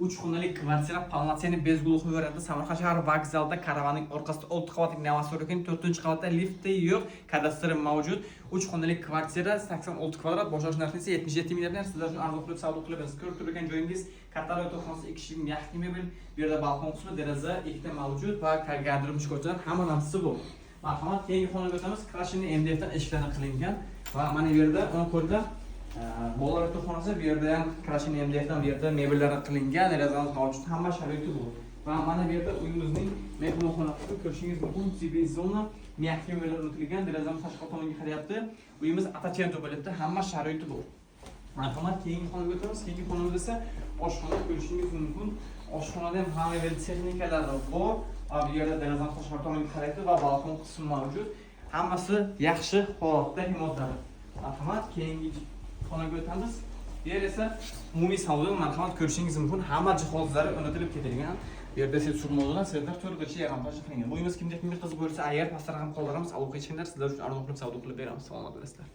3 xonali kvartira, полноценный, без глухой variantda, Samarqand shahri vokzalida, karavaning orqasida, 6 qavatli новостройка ning 4-qavatda, lifti yo'q, kadastri mavjud. 3 xonali kvartira, 86 kvadrat, boshlash narxi esa 77 ming deb, sizlar uchun arzon qilib savdo qilib beramiz. Ko'rib turgan joyingiz katta yotoqxonasi, 2 kishilik мягкий mebel, bu yerda balkon qismi, deraza ikkita mavjud va garderob shkaflar, hamma narsasi bor. Marhamat, keyingi xonaga o'tamiz. Крашеный MDF dan eshiklari qilingan va mana bu yerda o'ng qo'lda bolalar yotoqxonasi, bu yerda ham крашеный MDF dan bu yerda mebellar qilingan, derazamiz mavjud, hamma sharoiti bor. Va mana bu yerda uyimizning mehmonxona qismi, ko'rishingiz mumkin, TV zona, мягкий mebellar o'rnatilgan, derazamiz tashqi tomonga qarayapti. Uyimiz отопление bo'lyapti, hamma sharoiti bor. Marhamat, keyingi xonaga o'tamiz. Keyingi xonamizda esa oshxona, ko'rishingiz mumkin. Oshxonada ham hamma mebel texnikalari bor. Va bu yerda derazamiz tashqari tomonga qarayapti va balkon qismi mavjud. Hammasi yaxshi holatda himoyalanadi. Marhamat, keyingi xonaga o'tamiz. Bu yer esa umumiy savdo, marhamat, ko'rishingiz mumkin. Hamma jihozlari o'rnatilib ketilgan. Bu yerda esa surmo'dan svetlar to'rtgacha yaramtosh qilingan. Bu uyimiz kimda kimga qiziq bo'lsa, agar pastda raqam qoldiramiz, aloqaga chiqinglar, sizlar uchun arzon qilib savdo qilib beramiz. Salomat bo'lasizlar.